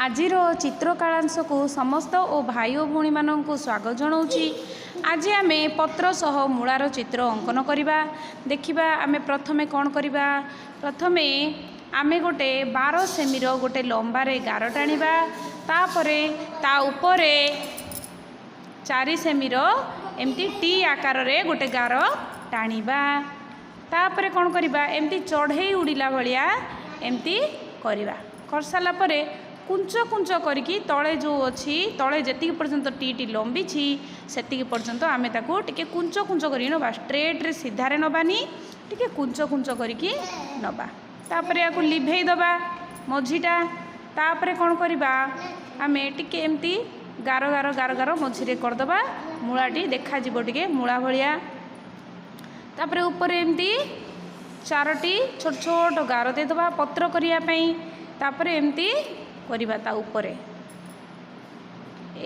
ଆଜିର ଚିତ୍ରକଳାଂଶକୁ ସମସ୍ତ ଓ ଭାଇ ଓ ଭଉଣୀମାନଙ୍କୁ ସ୍ୱାଗତ ଜଣାଉଛି। ଆଜି ଆମେ ପତ୍ର ସହ ମୂଳାର ଚିତ୍ର ଅଙ୍କନ କରିବା। ଦେଖିବା, ଆମେ ପ୍ରଥମେ କ'ଣ କରିବା? ପ୍ରଥମେ ଆମେ ଗୋଟେ 12 ସେମିର ଗୋଟେ ଲମ୍ବାରେ ଗାର ଟାଣିବା। ତାପରେ ତା ଉପରେ 4 ସେମିର ଏମିତି ଟି ଆକାରରେ ଗୋଟେ ଗାର ଟାଣିବା। ତାପରେ କ'ଣ କରିବା? ଏମିତି ଚଢ଼େଇ ଉଡ଼ିଲା ଭଳିଆ ଏମିତି କରିବା। କରିସାରିଲା ପରେ କୁଞ୍ଚ କୁଞ୍ଚ କରିକି ତଳେ ଯେଉଁ ଅଛି, ତଳେ ଯେତିକି ପର୍ଯ୍ୟନ୍ତ ଟିଟି ଲମ୍ବିଛି, ସେତିକି ପର୍ଯ୍ୟନ୍ତ ଆମେ ତାକୁ ଟିକେ କୁଞ୍ଚ କୁଞ୍ଚ କରିକି ନେବା। ଷ୍ଟ୍ରେଟ୍ରେ ସିଧାରେ ନେବାନି, ଟିକେ କୁଞ୍ଚ କୁଞ୍ଚ କରିକି ନେବା। ତାପରେ ୟାକୁ ଲିଭେଇ ଦେବା ମଝିଟା। ତାପରେ କ'ଣ କରିବା? ଆମେ ଟିକେ ଏମିତି ଗାର ଗାର ଗାର ଗାର ମଝିରେ କରିଦେବା। ମୂଳାଟି ଦେଖାଯିବ ଟିକେ ମୂଳା ଭଳିଆ। ତାପରେ ଉପରେ ଏମିତି ଚାରୋଟି ଛୋଟ ଛୋଟ ଗାର ଦେଇଦେବା ପତ୍ର କରିବା ପାଇଁ। ତାପରେ ଏମିତି କରିବା ତା ଉପରେ।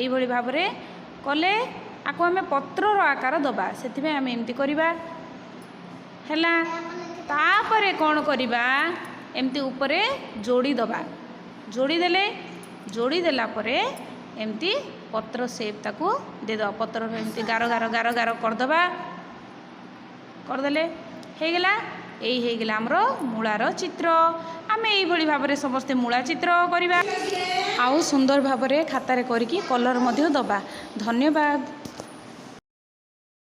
ଏଇଭଳି ଭାବରେ କଲେ ଆକୁ ଆମେ ପତ୍ରର ଆକାର ଦେବା, ସେଥିପାଇଁ ଆମେ ଏମିତି କରିବା। ହେଲା। ତାପରେ କ'ଣ କରିବା? ଏମିତି ଉପରେ ଯୋଡ଼ି ଦେବା। ଯୋଡ଼ି ଦେଲେ, ଯୋଡ଼ି ଦେଲା ପରେ ଏମିତି ପତ୍ର ସେପ୍ ତାକୁ ଦେଇଦେବା। ପତ୍ରର ଏମିତି ଗାର ଗାର ଗାର ଗାର କରିଦେବା। କରିଦେଲେ ହେଇଗଲା। ଏଇ ହେଇଗଲା ଆମର ମୂଳାର ଚିତ୍ର। ଆମେ ଏଇଭଳି ଭାବରେ ସମସ୍ତେ ମୂଳା ଚିତ୍ର କରିବା ଆଉ ସୁନ୍ଦର ଭାବରେ ଖାତାରେ କରିକି କଲର୍ ମଧ୍ୟ ଦେବା। ଧନ୍ୟବାଦ।